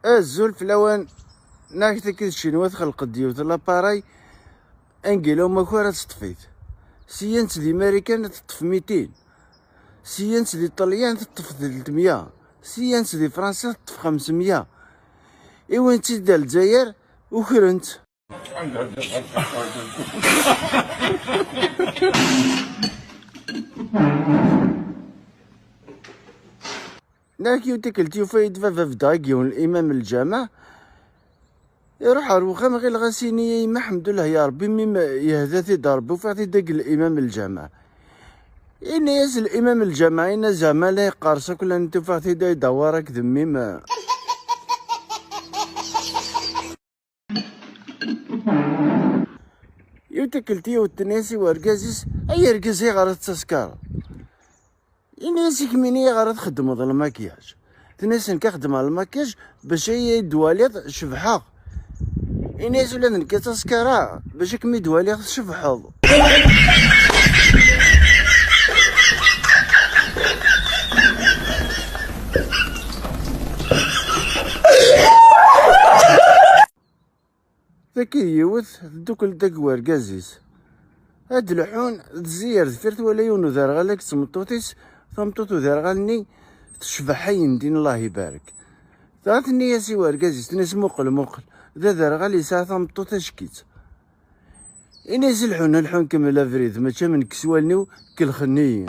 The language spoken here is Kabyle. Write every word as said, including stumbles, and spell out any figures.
Azul fell-awen. Nniɣ-ak-d akka d Ccinwa txelq-d yiwet l'appareil, Angela Umakar ad teṭṭef-it. Sya-tt di Marikan ad teṭṭef mitin. Sya-tt di Ṭṭelyan teṭṭef telt mya. Sya-tt di Fransa teṭṭef xems mya. Iwin-tt-id ar Lezzayer, ukren-tt. Nniɣ-ak yiwet tikkelt yufa-yi-d baba beddeɣ i yiwen limam n lǧameɛ. Iruḥ ɣer wexxam, ɣileɣ-as ini: "A yemma, ḥemdullah ya Rebbi, mi m-, yehda-t-id Rebbi, ufiɣ-t-id deg limam n lǧameɛ." Ini-as limam n lǧameɛ, ini: "Zeɛma la yeqqers akk, la ntufiɣ-t-id ay d-awar akked mmi-m." Yiwet tikkelt yiwet tenna-yas i wergaz-is: "Ay argaz, ayɣer ad tettaskareḍ?" Ini-as: "I kemmini ayɣer ad txeddmeḍ lmakyaj?" Tenna-yas: "Nekk ad xeddmeɣ lmakyaj bac ay d-twaliḍ cebḥeɣ." Ini-as: "Ula d nekk ad taskara bac ad kem-id-waliɣ tcebḥeḍ." Tagi d yiwet, teddukel-d akked wergaz-is. Ad d-lḥun, tezzi ar deffir, twala yiwen uderɣal akked tmeṭṭut-is, tameṭṭut uderɣal-nni tecbeḥ ayen din, Allah ibarek. Dɣa tenna-yas i wergaz-is, tenna-yas: "Muqel, muqel, d aderɣal yesɛa tameṭṭut acek-itt." Ini-as: "Lḥun, lḥun, kemmel abrid, mačči am nekk s wallen-iw, kelxen-iyi."